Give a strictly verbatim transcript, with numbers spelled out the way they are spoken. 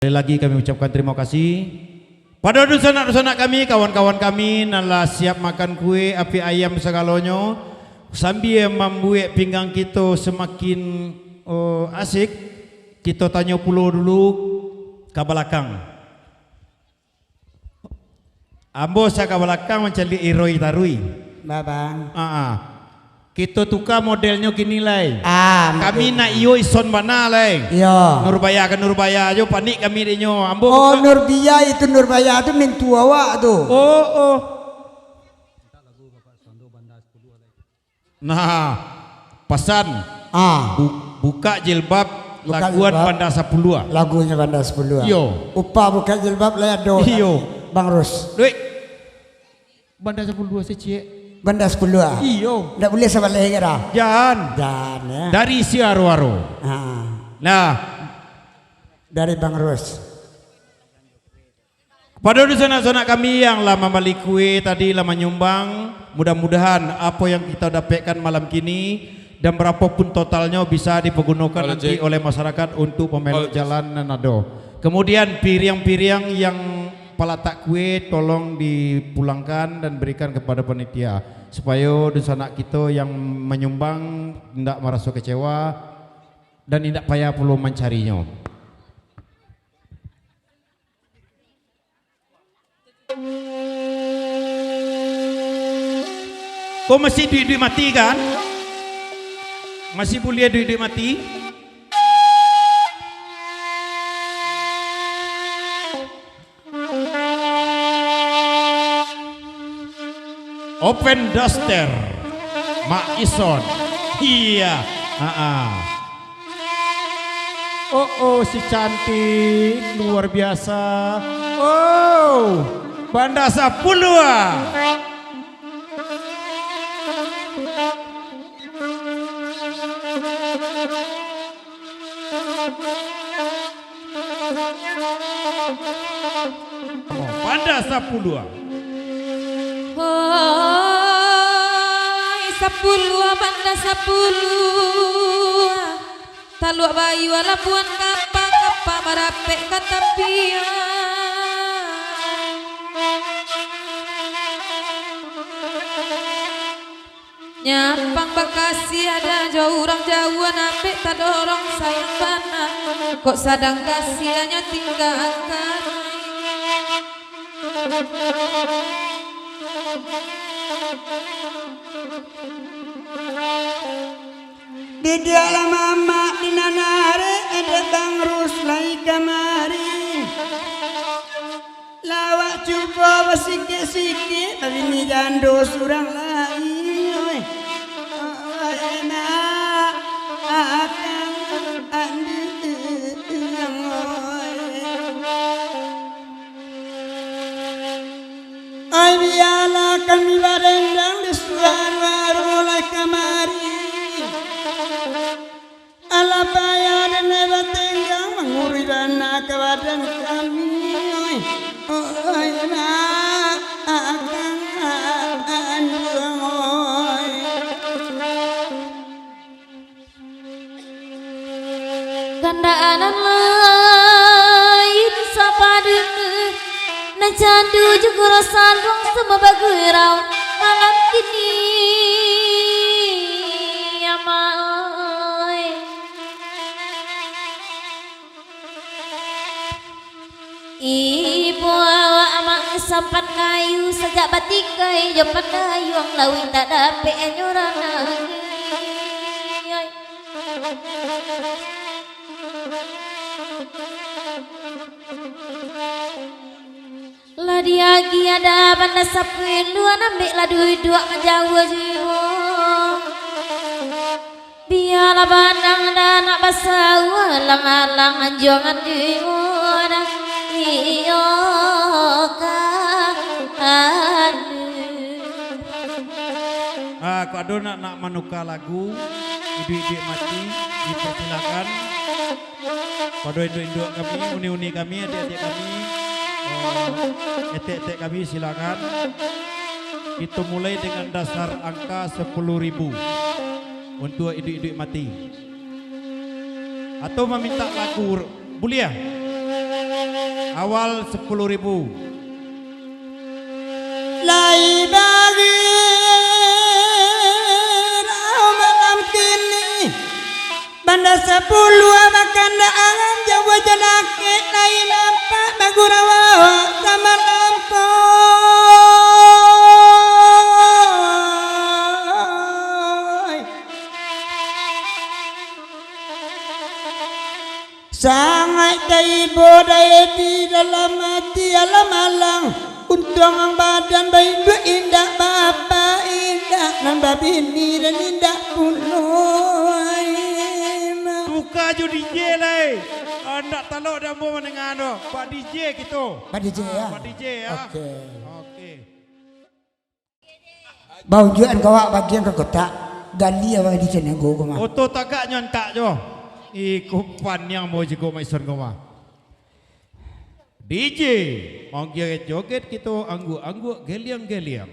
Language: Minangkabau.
Lagi kami ucapkan tarimo kasih pado dunsanak-dunsanak kami, kawan-kawan kami, nan lah siap makan kue, api ayam, sagalonyo, sambia mambuek pinggang kito samakin, oh, asik, kito tanyo pulo dulu ka balakang. Ambo sa ka balakang mancaliak Iroi Tarui. Ba, Bang. Ah, ah. Kito tuka modelnyo kini lai. Ah, kami model nak iyo ison bana lai. Iyo. Nurbaya ka Nurbaya jo, panik kami dek nyo. Ambo Oh, buka Nurbia itu, Nurbaya tu mintu awak tu. Oh, oh. Nah, pasan. Ah. Bu-, buka jilbab, Buka laguan jilbab. Banda Sapuluah. Lagunyo Banda Sapuluah. Iyo. Upah buka jilbab lah ado. Iyo. Bang Rus. Duit. Banda Sapuluah seciek. Banda Sapuluah. Iyo. Ndak buliah sabaleh kira. Jan. Jan, ya. Dari isi aro-aro. Ah. Nah. Dari Bang Rus. Pado dunsanak-sanak kami yang lah mambali kue tadi, lah manyumbang, mudah-mudahan apo yang kita dapekkan malam kini dan berapapun totalnyo bisa dipagunokan Halo, nanti cek. Oleh masyarakat untuk pamelok Halo, cek. Jalan nan ado. Kemudian piriang-piriang yang palatak kue tolong dipulangkan dan berikan kepada panitia, supayo dunsanak kito yang manyumbang indak maraso kecewa dan indak payah pulo mancarinyo. Ko masih duit-duit mati, kan? Masih buliah duit-duit mati? Open Duster, Mak Ison. Iya, ha-ha. Oh, oh, si cantik, luar biasa. Oh, Banda Sapuluah. Oh, Banda Sapuluah. Hoi, Sapuluah, Banda Sapuluah. Taluak Bayua, Labuan Kapak, Kapak Barapek ka tapian. Nyampang bakasiah dah jo urang jauah, nambek tadorong sayang bana. Kok sadang kasiahnyo tinggakan. Didiaklah mamak di nan arek, dek Bang Rus lai kamari. Lawak cubo basikik-sikik, babini jando surang lai, oi. Oi, nak, akang, andiang, oi. Oi, bialah kami badendang di suaro-aro lai kamari. Alah payah denai batenggang, mangurui bana ka badan kami. Oi, oi, nak, akang, anduang, oi. Kandak nan lain sapadunuh, nan candu jugo rasa dong sama bagurau malam kini, ya, Mak, oi. Ibo awak amak sampan kayu, sajak batikai jo pandayuang, lauik tak dapek nyo ranai. Lah diagiah dah Banda Sapuluah, ambeklah duduak manjauah jiwa. Bialah bandang dah nak basauah, alang-alang anjuangan jiwa dah. Iyo ka anu. Ah, kok ado nak, nak manuka lagu, iduik-iduik mati, dipersilakan. Pado induak-induak kami, uni-uni kami, adiak-adiak kami, eh, etek-etek kami, silakan. Kito mulai dengan dasar angka sapuluah ribu untuak iduik-iduik mati. Atau mamintak lagu, buliah? Awal sepuluh ribu. Lai bagi malam kini, banda sapuluah bakandak angan jauah jalakek, lai nampak bagurau awak samalam ko. Sangaik taibo dek di dalam ati alang-alang. Untuang badan bainduak indak bapa, indak nan babini dan indak pulo. Buka jo D J lai. Ah, ndak talok dek ambo mandanga tu. Buek D J kito. Buek D J, ah, yo? Buek D J, yo. Oke. Oke. Baunjuakan ka awak bagian ka kotak, gali awak di sinan ko mah. Oto tagaknyo antak jo. Iko paniang mo jigo maison ko mah. D J, manggia joget kito angguak-angguak geliang-geliang.